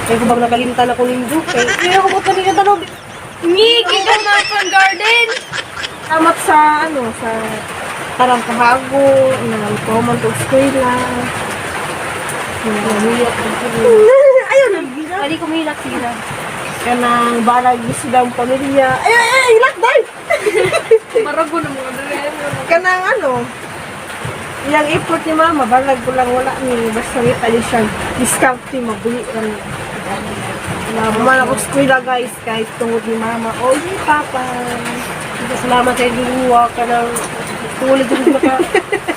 Kay kubang nakalimtan ako nindo. Kay hindi ako buot kanina tanong. Ngigi ka na pang garden. Salamat sa ano, sa parang kahago, na common to eskwela. Nahiyat ko. Ayun, Adi ko mahilak, sige na. kanang balag sila ang pamilya. Ay, ay, ay, hilak dai. Marago na mga dere. Kanang ano, iyang effort ni mama, balag ko lang wala ni, basta may tali siyang discount ni mabuhi kami. Mama ako eskwela guys, kahit tungod ni mama. O, ni papa. Salamat sa Ginoo ka ng tulad jud maka.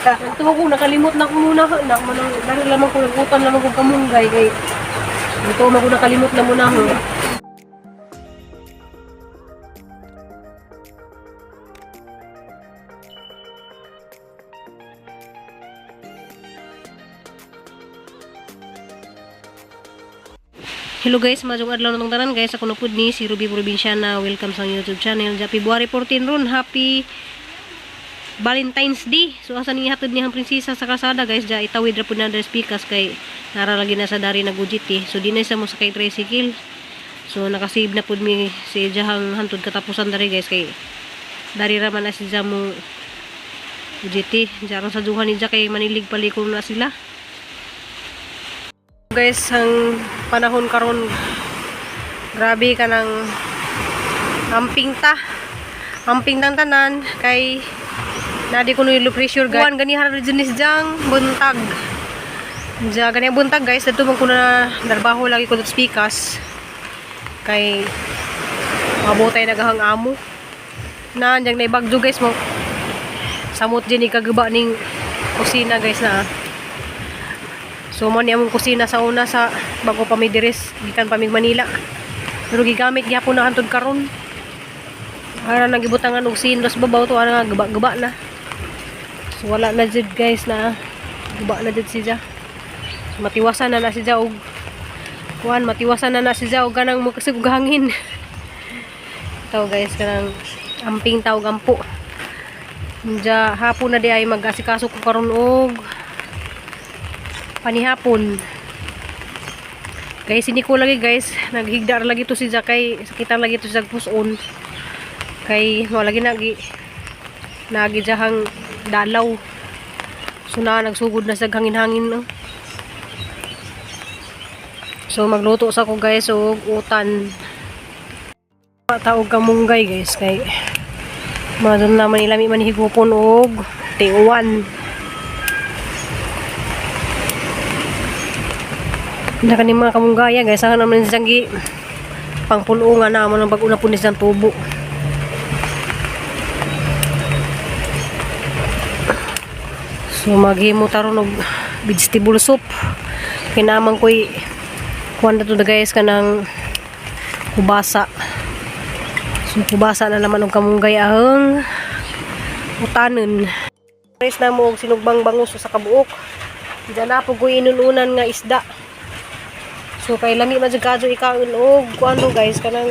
Nagtuwa ko nakalimot na ko muna na manang dali lamang ko nagutan lamang ko kamunggay kay ito man ko nakalimot na muna ho. Hello guys, majong adlaw na tong tanan guys. Ako na pud ni si Ruby Provinciana. Welcome sa YouTube channel. Ja February 14 ron, happy Valentine's Day. So asa ni hatod niya ang prinsesa sa kalsada guys. Ja itawid ra pud na dress pikas kay nara lagi na sa dari nag UGT. So di na sa mo sakay tricycle. So nakasave na pud mi si jahang hantod katapusan dari guys kay dari ra man na si ja mo UGT. Ja ron sa duha ni ja kay manilig palikon na sila. Guys, ang panahon karon grabe ka ng amping ta. Amping tang tanan kay nadi ko low pressure guys. Kuan gani hara nis jang buntag. Ja gani ang buntag guys, dadto man ko na narbaho lagi ko sa pikas kay mabotay nagahang amo. Na anjang naibagyo guys mo. Samot din ikagaba ning kusina guys na. Ah. So mo ni among kusina sa una sa bago pa mi diris gikan pa mig Manila. Pero gigamit gyapon na hantod karon. Ara nang gibutangan og sindos babaw to ara nga gaba-gaba na. So wala na jud guys na guba na jud siya. So, matiwasan na na siya og kuan, matiwasan na na siya og ganang mukasig og hangin. Ito guys kanang amping tawag ampo. Diya hapon na di ay mag-asikaso ko karon og panihapon. Guys, hindi ko lagi guys, naghigda ra lagi to si Jakay, sakitan lagi to si puson. Kay mo lagi nagi nagi jahang dalaw. So na nagsugod na sa hangin-hangin no. So magluto sa ko guys og utan. Taog kamunggay guys kay madon naman ilami man higupon og tiuwan. Na kani mga kamunggaya guys, ang naman siyang gi pangpulungan na amo ng bag-o na po ni siyang tubo. So maghimo taron og vegetable soup. Kinamang ko'y kuan na to na guys kanang kubasa. So kubasa na naman og kamunggay ang utanon. Guys na mo og sinugbang bangus sa kabuok. Diyan na po ko'y inununan nga isda. So kay lami man jud kadto ikaon og kuano guys kanang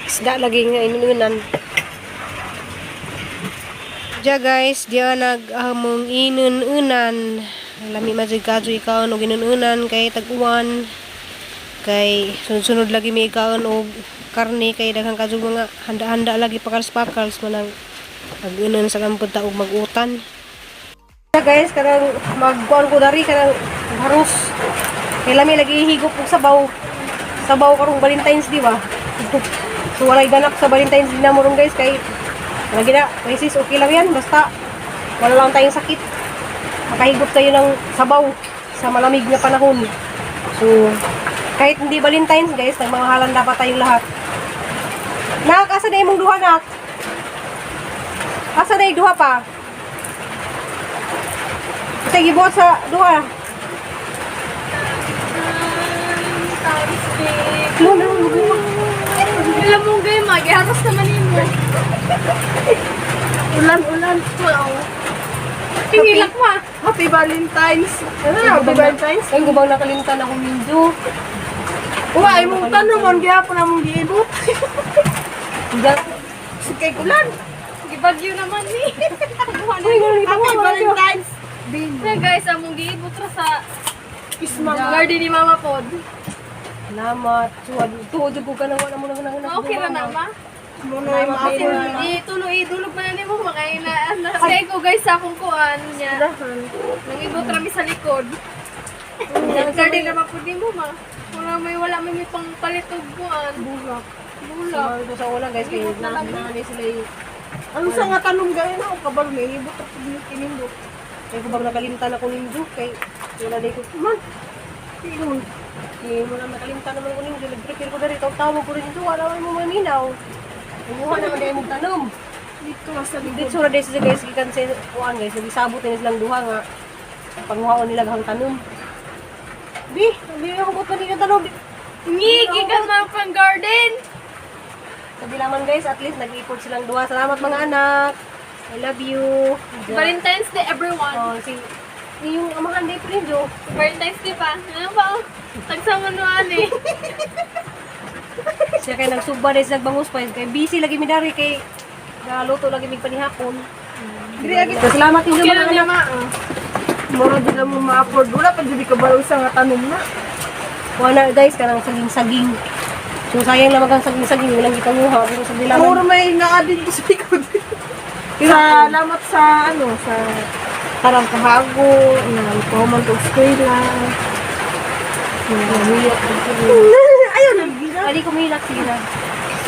isda lagi nga inununan. Diya guys, diya nag among inununan. Lami man jud kadto ikaon og inununan kay tag-uwan. Kay sunod-sunod lagi may ikaon og karne kay daghang kadto mga handa-handa lagi pakals-pakals manang pag-unan sa lampod ta og mag-utan. Diya guys, kanang magkuan ko dari kanang haros. Kay lami lagi higop og sabaw. Sabaw karong Valentine's di ba? So walay ganap sa Valentine's Day na mo ron guys kay lagi na crisis okay lang yan basta wala lang tayong sakit. Makahigop tayo ng sabaw sa malamig na panahon. So kahit hindi Valentine's guys, nagmamahalan dapat tayong lahat. Nak, asa na imong duha nak? Asa na yung duha pa? Kasi gibuhat sa duha. No, no, no. Alam mo gay, magiharos naman nimo. Ulan, ulan. Wow. Hingilak mo ah. Happy Valentine's. Ano na, Happy Valentine's? Ay, gubang nakalimtan ako minjo. Uwa, ay mong tanong, mon gyapon among giibot. Diyan. Kay kulan. Gibagyo naman ni. Uy, ganun Happy Valentine's. Na guys, among giibot ra sa Kiss mama. garden ni Mama Pod. Salamat. Suwad tuod jud ko ka nang wala mo nang nang. Okay ra na, ma. Muna yung Salamat. ma-afford. Itulo, idulog pa na nimo makaina. Kay ko guys sa akong kuan niya. Nangibot rami sa likod. Garden naman po di mo ma. Wala may pangpalit og kuan. Bulak. Bulak. Salamat ko sa una guys kay na na sila eh. Ano sa nga tanong gaya na ako kabalo may ibot ako din kinindot. Kay ko bang nakalimtan ako nindo kay wala day ko man. Ingon. Di mo na nakalimtan naman ko nindo. Nag-prepare ko diri tawag ko rin nindo wala man mo maminaw. Kumuha naman dahil mong tanom. Dito nga sa likod. Dito ra day sila guys gikan sa kuan guys nagisabot nila silang duha nga panguhaon nila gahang tanom. Bi, bi ako bot pa ni tanom. Ngi, gikan man pang garden. Sabi naman guys, at least nag-effort silang duha. Salamat mga anak. I love you. Valentine's Day everyone. Oh, si yung amahan day pa rin, Jo. Valentine's Day pa. Ano pa? Oh? Tagsama no ani. Siya kay nagsuba dahil sa nagbangus pa. Kay busy lagi mi dari kay naluto lagi mig panihapon. Diri agi So, salamat ninyo Okay mga na niya anak. ma. Oh. Mura din na mo ma-afford. Wala pa jud kabalo sa nga tanong na. Wala guys, kanang saging-saging. So sayang naman kang saging-saging, walang gipanguha. Pero sa dilaman, Mura may naa dito sa likod. Salamat sa ano sa karang kahago, na pahuman og eskwela. Ayun, nagina. Ali kumilak sige na.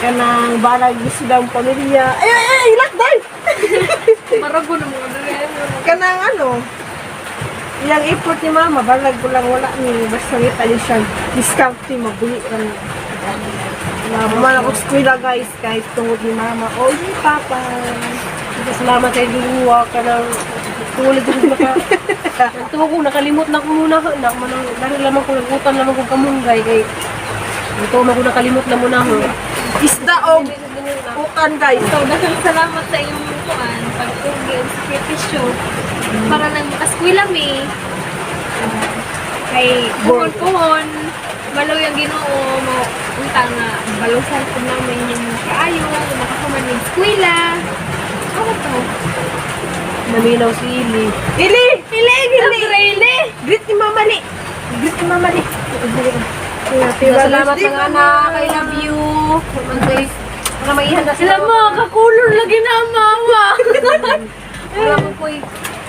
Kanang balag gusto daw ang pamilya. Ay, ay, ay, hilak day! Marago na mga dere. Kanang ano, iyang effort ni mama, balag ko lang wala ni, basta ngita niya siya, discount ni, mabuhi kami. Man ako eskwela guys, kahit tungod ni mama, o ni papa. Salamat sa duwa kanang tulad ko naka. Tuwa ko nakalimot na ko muna na manang dahil lamang ko nagutan lamang ko kamunggay kay ito man ko nakalimot na muna ho. Isda og ukan guys. So, daghang salamat sa iyong kuan, pagpugi og sakripisyo para lang makaskwela mi. Kay puhon-puhon, baloy ang Ginoo mo unta nga balusan pud namin yung kaayo, makahuman mig eskwela. Ano to? Naminaw si Ili. Ili! Ili, ili, ili. Greet ni mama li! Greet ni mama li! Salamat mga anak. I love you. Man guys, para maihan na sila. Sila mo, kakulor lagi na ang mama. Alam mo ko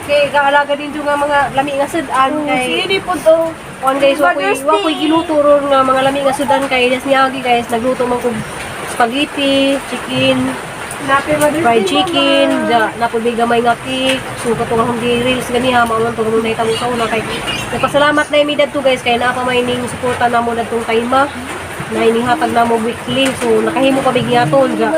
kay kaalaga din yung nga mga lami nga sudan kay Sini po to. On guys, wa ko'y Mother's wa ko'y Day. giluto ron nga mga lami nga sudan kay das niagi guys, nagluto man kog spaghetti, chicken, Happy Mother's fried Day, chicken, Mama. da napod may gamay nga cake. So katong akong gi-reels ganiha mao man to gamay nahitabo sa una kay nagpasalamat na mi dadto guys kay naa pa may ning suporta namo dadtong time na inihatag namo weekly. So nakahimo pa big yaton ga.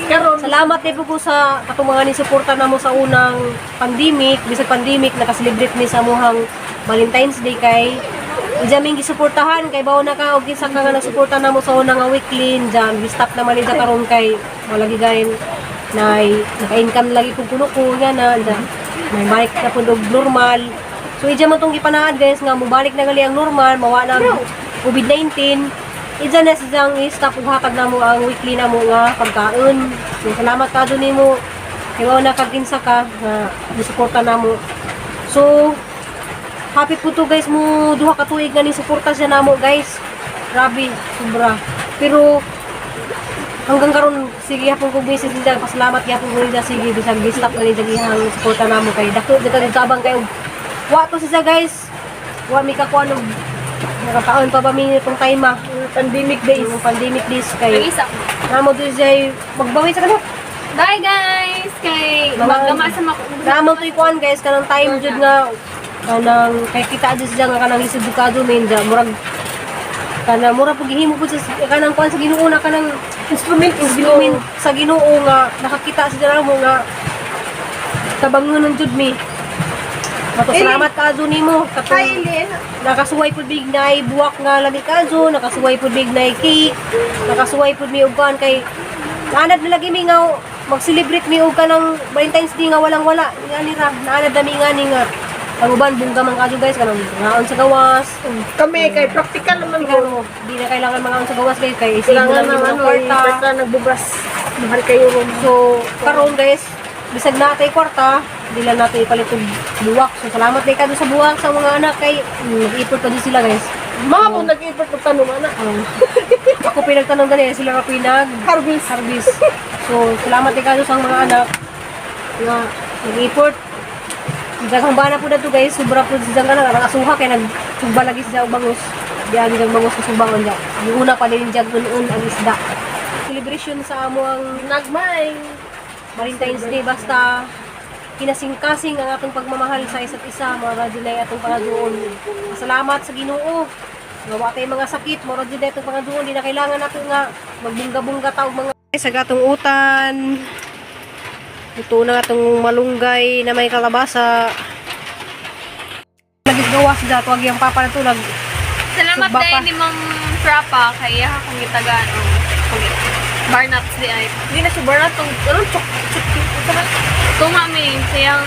Karon, Salamat din po ko sa katong mga ni suporta namo sa unang pandemic, bisag pandemic naka-celebrate mi sa amuhang Valentine's Day kay Diyan ming gisuportahan kay bawo na ka og kinsa ka nga nagsuporta namo sa unang nga weekly diyan gi-stop naman ni karon kay wala gigayon nay naka-income lagi pud kuno ko nga na diyan may balik na pud og normal. So idya man tong gipanaad guys nga mobalik na gali ang normal, mawa na ang COVID-19. Idya na siyang i-stop ug hatag namo ang weekly namo nga pagkaon. So salamat ka nimo. Kay wala na kag kinsa ka nga gisuporta namo. So happy po to guys mo duha ka tuig nga ni suporta siya namo guys. Grabe, sobra. Pero hanggang karon sige hapon ko business nila pasalamat gyapon ko nila sige bisag gi-stop na nila gihang suporta namo kay dako jud kag tabang kay wa to siya guys. Wa mi kakuan og nakataon pa ba mi itong time ah. Pandemic days. Yung pandemic days kay Nag-isa ko. namo to siya magbawi sa kano. Bye guys! Kay magama sa Namo to ikuan guys kanang time jud nga kanang kay kita jud siya nga kanang lisod jud men ja murag kanang murag pud gihimo pud sa kanang kuan sa Ginoo na kanang Instrument is instrument sa Ginoo nga nakakita siya namo nga tabangonon jud mi. Mato salamat ka nimo Hi, katong Eileen. nakasuway pud big nay buwak nga lami kazo, nakasuway pud big nay cake, nakasuway pud mi og kuan kay naanad na lagi mi nga mag-celebrate mi og kanang Valentine's Day nga walang wala nga ni ra naanad na mi nga ni nga ang uban bungga man kazo guys kanang ngaon sa gawas. Kami kay practical naman ko. Pero di na kailangan mangaon sa gawas guys kay isip Kailangan lang ng yung ano, kwarta. kwarta nagbugas. Mahal kayo ron. So karon guys, bisag na atay kwarta, di lang natin ipalit og buwak. So salamat kay kado sa buwak sa mga anak kay nag-ipon pa din sila guys. Mama po nag-effort og tanom ana. Ako pinagtanong gani, sila ka pinag Harvest. harvest. So, salamat kay kayo sa mga anak nga nag-effort. Daghang bana po na to guys, sobra po sa ka nang asuha kay nagsugba lagi sa bangos. Diyan ang bangos sa subang unja. Yung una pa din jag un ang isda. Celebration sa amo ang Nagmay. Valentine's Day, basta kinasingkasing ang atong pagmamahal sa isa't isa, mura jud ay atong pangaduon. Salamat sa Ginoo. Nga wa tay mga sakit, mura jud ay atong pangaduon, di na kailangan nato nga magbungga-bungga ta og mga sa gatong utan. Ito na atong malunggay na may kalabasa. Lagi gawas da tuwag yang papa na tulag. Salamat Sugba pa. dahil ni Ma'am Trapa kay akong gitagaan og barnuts di ay. Hindi na si Bernard tong anong chok chok ito man. Kung mami, sayang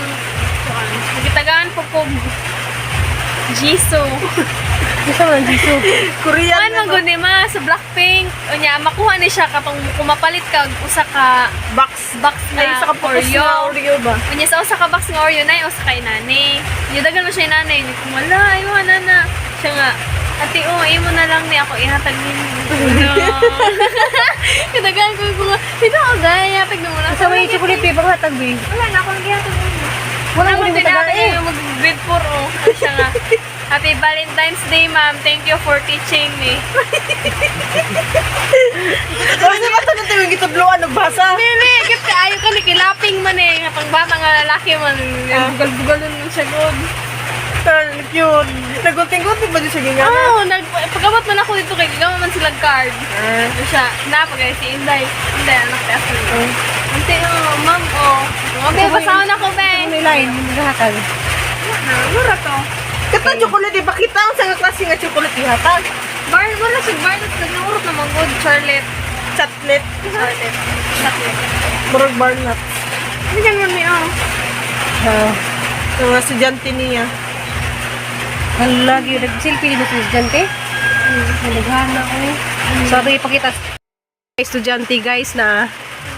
kuan. Gitagaan po ko Jisoo. Gusto man Jisoo. Korean Ano man gud ni ma sa Blackpink. Unya makuha ni siya katong kung mapalit ka og usa ka box. box na Ay, sa kapos Oreo. na Oreo ba? Unya sa usa ka box nga Oreo nay usa kay nanay. Unya dagan mo siya yung nanay ni kung wala ayo na na. Siya nga ate oh imo na lang ni ako ihatag nimo. No. Kadagan ko ko dito ako gaya hatag mo na. Sa may chocolate paper hatag bi. Wala na akong gihatag nimo. Wala Wala mo mo tagaan tinatag eh. yung mag grade 4 oh. Ano siya nga. Happy Valentine's Day, ma'am. Thank you for teaching me. Kasi ba ito nang gitudloan og basa? Dili, kit ayo ka ni kilaping man eh. Nga pangbata nga lalaki man. Bugal-bugalon man siya god. Turn cute. Nagunting-gunting ba dyan siya gingan? Oh, nag pagabot man ako dito kay gagawa man sila card. Ano siya, na pag si Inday. Inday anak ni Asun. Ante oh, ma'am oh. Mga be, basahon ako be. May line naghatag. Na, mura to. Kata chocolate, ipakita ang sa nga klase nga chocolate ihatag. Bar, wala siya bar, nagnaurot naman god, Charlotte. Chatlet. Charlotte. Charlotte. Murag barnut. Hindi ganun ni oh. Ah. Mga estudyante niya. Hala, gyud nag-selfie dito sa estudyante. Naghan ako. So ato ipakita sa estudyante guys na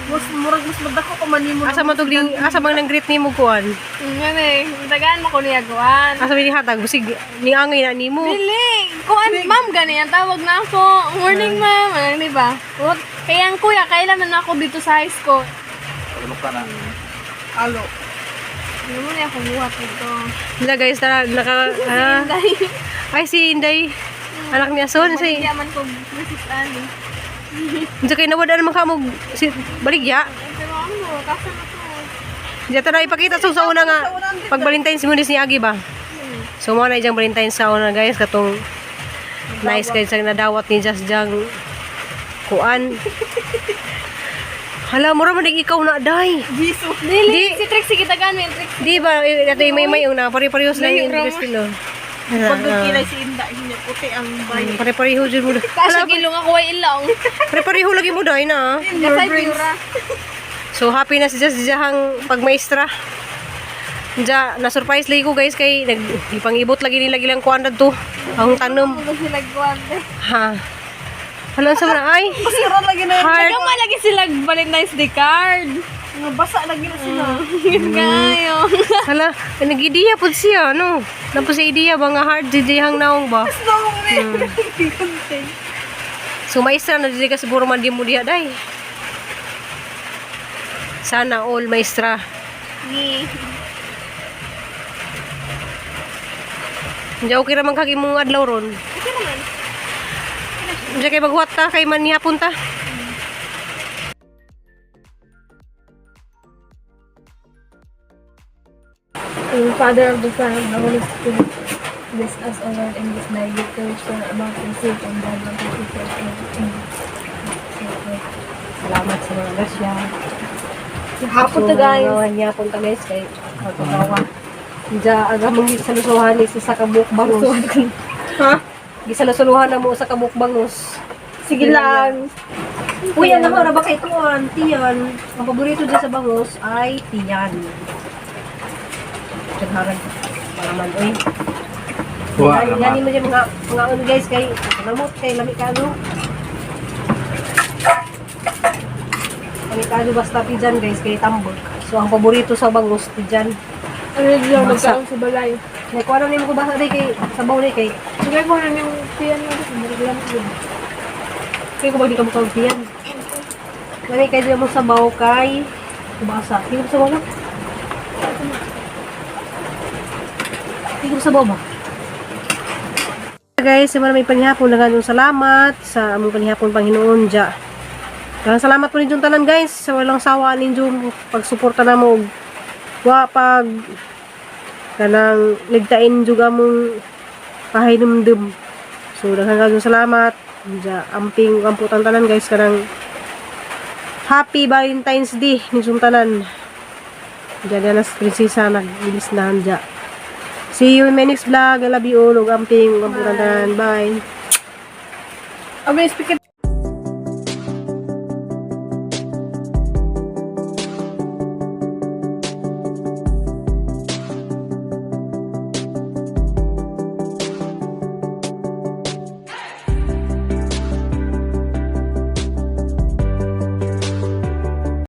Mas murag mas madako pa man nimo. asa man tugling asa man nang greet nimo kuan. Nga eh, tagaan mo ko niya guan. Asa man hatag busig niangay na nimo. Dili, kuan ma'am gani ang tawag na ako. Morning ma'am, ano di ba? What? Kaya ang kuya, kailan man ako dito sa high school. Alo. Ano mo niya akong buhat dito. Hala guys, tara naka ah. Ay si Inday. Anak ni Ason si Hindi man ko Mrs. Annie. Unsa kay nawad man ka mo si baligya. Pero ano, kasa na to. Diya tara ipakita sa una nga pag Valentine's mo ni Agi ba. So mo na ijang Valentine's sa una guys katong nice guys ang nadawat ni Just Jang kuan. Hala mura man dig ikaw na day. Jiso. Dili, Di. si Trixie kitagaan mo yung Trixie. Di ba eh, ato yung may una pare-parehas lang yung interest nila. Pag kilay si Inda, hinya puti ang bayo. Pare-pareho jud mo. Kasi gilong ako ay ilong. Pare-pareho lagi mo day na. ah. Kasay pura. So happy na si Just Jahang pagmaestra. Diya, na-surprise lagi ko guys kay nag ipangibot lagi nila gilang kuan to. Ang tanom. Ano sila guwante. Ha. Hala sa man ay. Basura lagi na. Heart. Saka malagi sila Valentine's Day card. Nga basa lagi na sila. Yun kayo. Hala, nag-ideya pud siya no. Napo sa ideya ba nga heart di hang naong ba. No, gunting. So maestra na dili ka siguro man di mo diha day. Sana all maestra. Ni. Diya okay ra man kag imong adlaw ron. Okay naman. Diya kay maghuwat ta kay man nihapon ta. In the Father of the Son of the Holy Spirit, bless us, O Lord, and this thy gift which we are about to receive from thy bountiful presence. Salamat sa mga grasya. Hapon ta guys. Hapon ta guys kay pagkawa. Diya aga mong gisalusuluhan ni sa kabuk bangus. Ha? Gisalusuluhan na mo sa kabuk bangus. Sige lang. Uy, alam mo, ba kay tuan, tiyan. Ang paborito dyan sa bangus ay tiyan. Tagharan. Malaman, uy. Wala Ay, gani mo dyan mga ano guys, kay namot, kay lami kano. Lami kano basta tiyan guys, kay tambok. So, ang paborito sa bangus, tiyan. Ano lang Masa. magkaon sa balay. May kuha na nimo ko basa day kay sabaw day kay. Sige ko na yung piyan mo. Mariglan ko. Kay ko ba di ka mo piyan. Lami kay di mo sabaw kay kubasa. Di ko sabaw na. Di ko sabaw ba? Guys, sa may panihapon na salamat sa among panihapon Panginoon ja. Daghang salamat po ninyong tanan, guys, sa walang sawa ninyong pagsuporta namo ug wa pag kanang ligtain jud among pahinumdum. So daghang daghang salamat. Ja, amping amputan tanan, guys, kanang Happy Valentine's Day ninyong tanan. Diyan na si Prinsesa naglilis na ja. See you in my next vlog. I love you all. Ug amping amputan tanan. Bye. Abi, speak.